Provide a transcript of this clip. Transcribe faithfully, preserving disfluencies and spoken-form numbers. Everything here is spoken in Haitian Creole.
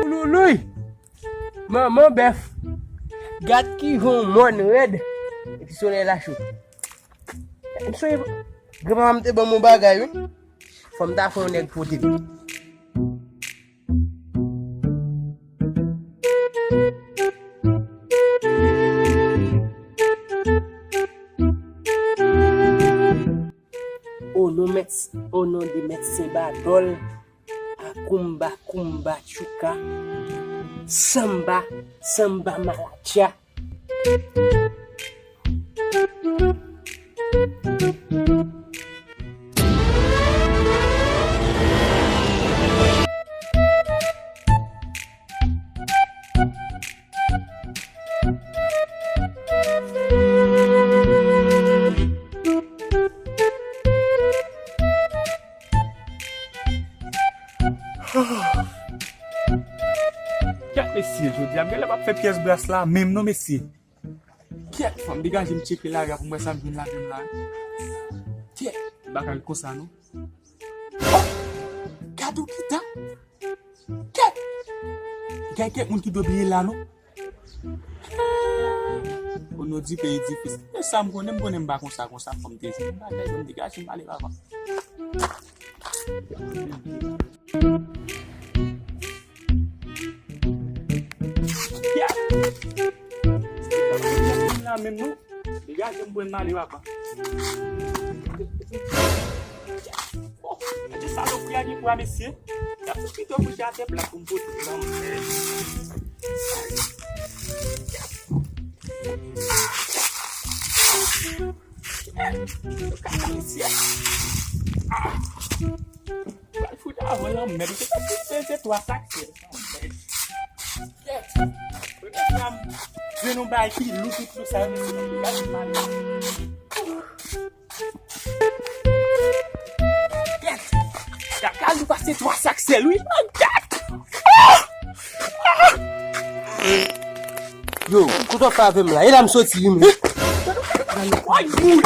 Ouloulouy! Manman bèf! Gad kijan w mòn rèd epi solèy la cho. M sonje granpapa m te ban m yon bagay, wi. Fò m ta fè yon nèg pote l. O non mèt, o non de mèt Senbadòl, akoumba koumba tchouka, sanba sanba malatcha. Kèt mesye, jodi a m genlè p ap fè pyès bras la menm non mesye. Kèt, fò m degaje m tcheke lari a pou m wè sa m jwenn ladan l la. Kèt, bagay konsa non. Oh! Gad yon kita. Kèt! Gen kèk moun ki dwe bliye la non. O non di peyi difisil. E sa m konnen, m konnen m pa konsa, konsa fò m te jwenn bagay, fò m degaje m ale papa. Kèt! Se pa menm la menm non. Degaje m pran m ale papa. Oh, gade salopri a gen pwa mesye. Y ap fouti pito kouche atè plat pou m pote l nan men. Yo kaka mesye. Ah. Pral fout avan lanmèd. Ou te ka peze twa sak sèl. Kèt. Premye fwa m jwenn yon bagay ki lou tout lou sa yo, mesye. Gade mal. Kèt. Kaka lou pase twa sak sèl, wi. Kèt. Ah! Ah! Yo, kote w fè avè m la? E la m soti, wi, men. Woy, boul!